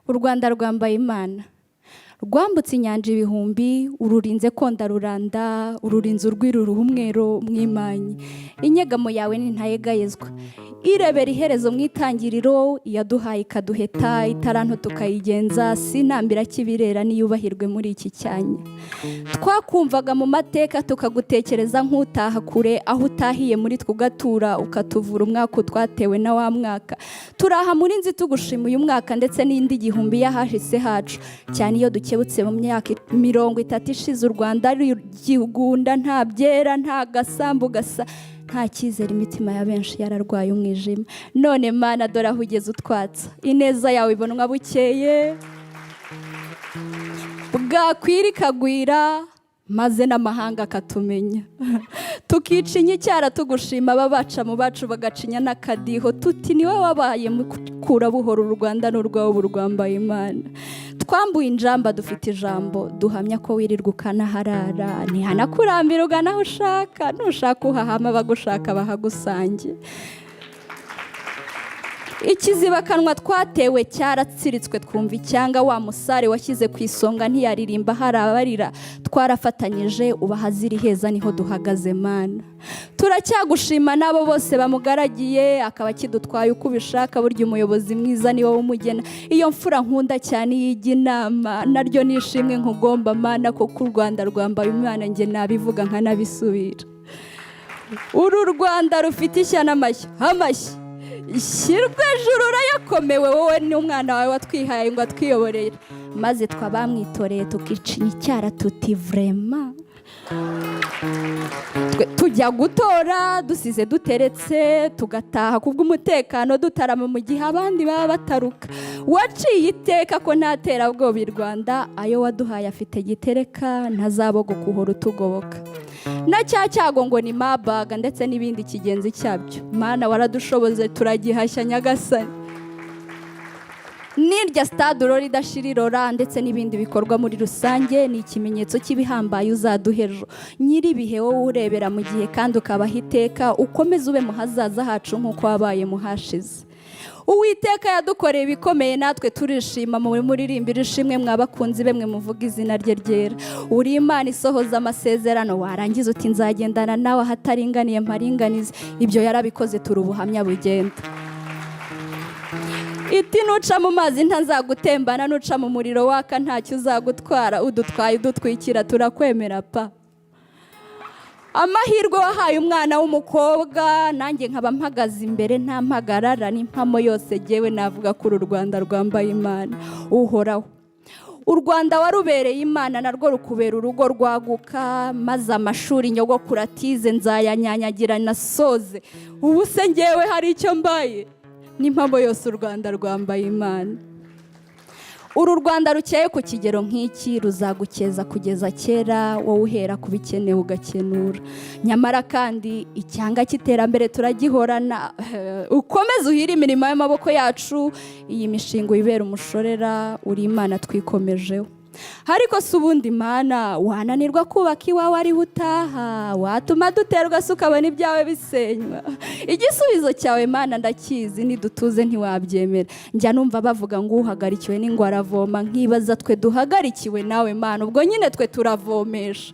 U Rwanda rwambaye Imana, rwambutse inyanja ibihumbi, ururinze konda ruranda, ururinze urwiri umwero mwimanyi. Inyegamo yawe ni ntayegayezwa, irebera iherezo mu itangiriro, iyaduhaye ikaduheta, itaranto tukayigenza, sinambira kibirera niyubahirwe muri iki cyanya. Twakumvaga mu mateka, tukagutekereza nk'utaha kure, aho utahiye muri twe ugatura, ukatuvura umwaka twatewe na wa mwaka. Turaha muri nzi tugushima uyu mwaka ndetse n'indi gihumbi y'ahahise hacu, cyane iyo dukebutse mu myaka 30 ishize, u Rwanda rugigunda, nta byera, nta gasambu gasa, nta cyizere, imitima ya benshi yararwaye umwijima. None Mana, dore aho ugeze utwatsa, ineza yawe ibonwa bukeye, bwakwira ikagwira, maze n'amahanga akatumenya, tukicinya icyara tugushima, aba baca mu bacu bagacinya n'akadiho, tuti niwe wabaye mukura buhoro, u Rwanda n'urwawe ubu rwambaye Imana. Twambuye injamba, dufite ijambo, duhamya ko wirirwa ukanaharara, ntihanakurambira, ugana aho ushaka, nushaka uhahama, abagushaka bahagusange. Ikizibakanwa twatewe cyaratsiritswe, twumva icyanga, wa musare washyize ku isonga ntiyaririmba hari abarira. Twarafatanyije, ubahazira iheza, niho duhagaze. Mana, turacyagushima n'abo bose bamugaragiye, akaba akidutwaye uko ubishaka. Burya umuyobozi mwiza ni wowe umugena. Iyo mfura nkunda cyane yijya inama, naryo nishimwe nkugomba Mana, kuko u Rwanda rwambaye umwana, njye nabivuga nkanabisubira. Uru Rwanda rufite ishya n'amashyi, amashyi ishyirwe ejuru, urayakomewe, wowe n'umwana wawe watwihaye ngo atwiyoborere, maze twabamwitoreye tukicinya icyara tuti vraiment. Tujya gutora dusize duteretse, tugataha kubw'umutekano, dutarama mu gihe abandi baba bataruka. Waciye iteka ko nta terabwoba i Rwanda, ayo waduhaye afite gitereka, ntazabogoka, uhora utugoboka. Na cya cyago ngo ni Marburg ndetse n'ibindi kigenzi cyabyo, Mana waradushoboze turagihashya. Nyagasani, n'irya stade urora idashira irora, ndetse n'ibindi bikorwa muri rusange, ni ikimenyetso cy'ibihambaye uzaduha ejo. Nyir'ibihe, wowe urebera mu gihe kandi ukabaha iteka, ukomeze ube mu hazaza hacu nk'uko wabaye mu hashize. Uwiteka yadukoreye ibikomeye, natwe turishima. Mu muririmbira ishimwe, mwabakunzi be mwe muvuga izina rye ryera. Uri Imana isohoza amasezerano, warangiza uti nzagendana nawe ahataringaniye mparinganize. Ibyo yarabikoze, turi ubuhamya bugenda. Iti nuca mu mazi ntazagutembana, nuca mu muriro waka ntacyo uzagutwara. Udutwaye udutwikira, turakwemera pa. Amahirwe wahaye umwana w'umukobwa, nanjye nkaba mpagaze imbere nta mpagarara n'impamo yose, ngewe navuga ko uru Rwanda rwambaye Imana. Uhoraho, u Rwanda warubereye Imana, narwo rukubera urugo rwaguka, maze amashuri nyogokuru atize nzayanyanyagira nasoze. Ubu se ngewe hari icyo mbaye? N'impamo yose, u Rwanda rwambaye Imana. Uru Rwanda rukeye ku kigero nk'iki ruzagukeza kugeza kera, wowe uhera ku bikenewe ugakenura. Nyamara kandi icyanga cy'iterambere turagihorana. Ukomeze uhire imirimo y'amaboko yacu, iyi mishinga uyibera umushorera. Uri Imana twikomejeho. Ariko si ubundi Mana, wananirwa kubaka iwawe ariho utaha? Watuma duterwa se ukabona ibyawe bisenywa? Igisubizo cyawe Mana ndakizi, nidutuze ntiwabyemera. Njya numva bavuga ngo uhagarikiwe n'ingwe aravoma, nkibaza twe duhagarikiwe nawe Mana, ubwo nyine twe turavomesha.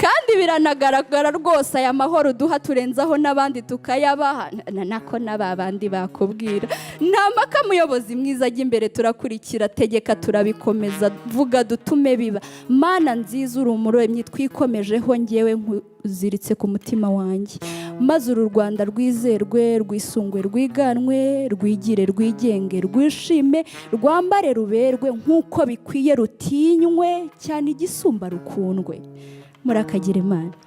Kandi biranagaragara rwose, aya mahoro duha turenzaho n'abandi tukayabaha, nako n'aba bandi bakubwira. Nta mpaka, muyobozi mwiza, ajya imbere turakurikira, tegeka turabikomeza, vuga dutume biba. Mana nziza, uri umuremyi twikomejeho, ngewe nkuziritse ku mutima wanjye, maze uru Rwanda rwizerwe, rwisungwe, rwiganwe, rwigire, rwigenge, rwishime, rwambare, ruberwe nk'uko bikwiye, rutinywe cyane, igisumba rukundwe. Murakagira Imana.